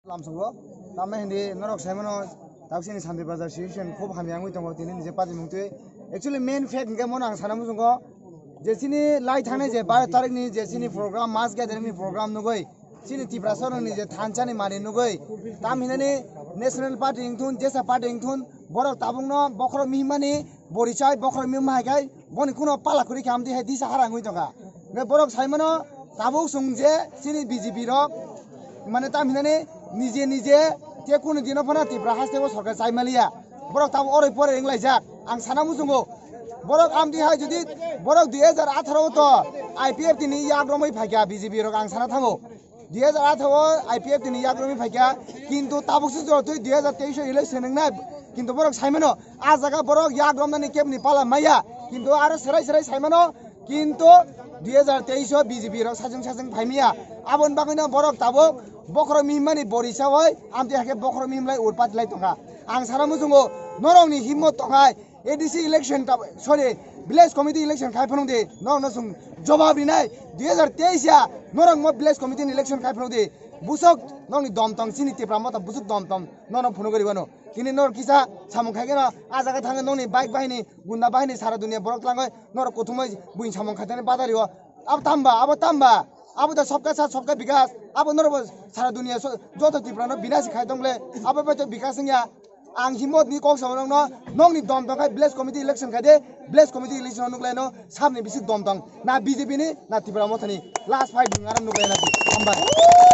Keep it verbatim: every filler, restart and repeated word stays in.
Lamsongo, tamo hindi norok saimano, taksini Santi Bazar situation khub hamya wngwi tongo tini nije party mungtwi. Actually, main fact hingke mono ang sana muchungo, je chini lai thangnai je baro tarikni je chini program, mass gathering ni program nugwi, chini Tiprasarokni je thansa ni mani nugwi, tam hinani National Party wngthun, jesa party wngthun, borok tabukno bokhorok mihimani borichai, bokhorok mihima hai khai boni kuno pala kwrwi khe amtwi hai disa harang wngwi tongkha. Hingke borok saimano tabuk chwng je chini B J P rok mane tam hinani nije nije te kunu dino phano Tripura haste bo sorkar chaimaliya. Borok tabuk oroi poroi wnglaijak. Ang sana muchungo borok amtwi hai jodi borok dui hajar atharo o to I P F T ni yak romwi phaikha B J P rok ang sana thango. Dui hajar atharo o I P F T ni yak romwi phaikha, kintu tabuk se jora twi dui hajar teis o election wngnai, kintu borok saimano a jaga borok yak romnani kebni pala maya, kintu aro serai serai saimano, kintu dui hajar teis o B J P rok sajwng sajwng phaimaya, aboni bagwino borok tabuk bokhorok mihimani borichawoi amtwi hakhe bokhorok mihimlai urpati lai tongkha. Ang sana muchungo norokni himmot tongnai, A D C election ta, sorry, village committee election khai phano de, norok no chwng jobab rinai, dui hajar teis ya, norok mo village committee ni election khai phano de, busok nokni dom tong, chini Tipra Motha busuk dom tong, nono phunugwi ribano. Kini norok kisa samung khai keno, a jaga thangwi nokni bike bahini, gunda bahini, sara dunia borok tlangwi, norok kuthumwi buini samung khaitani badario. Abo tamba, abo tamba, abo da sabka saath sabka bikas, abo norok bo sara dunia so-, joto Tipra no binasi khai tong le, abo bai to bikas wngya. Ang himot ni kok samo nokno, nokni dom tong khai village committee election khai de, village committee election o nuklai no, sabni bisik dom tong, na B J P ni, na Tipra Motha ni, last fight ni ngaran nuklai na, hambai.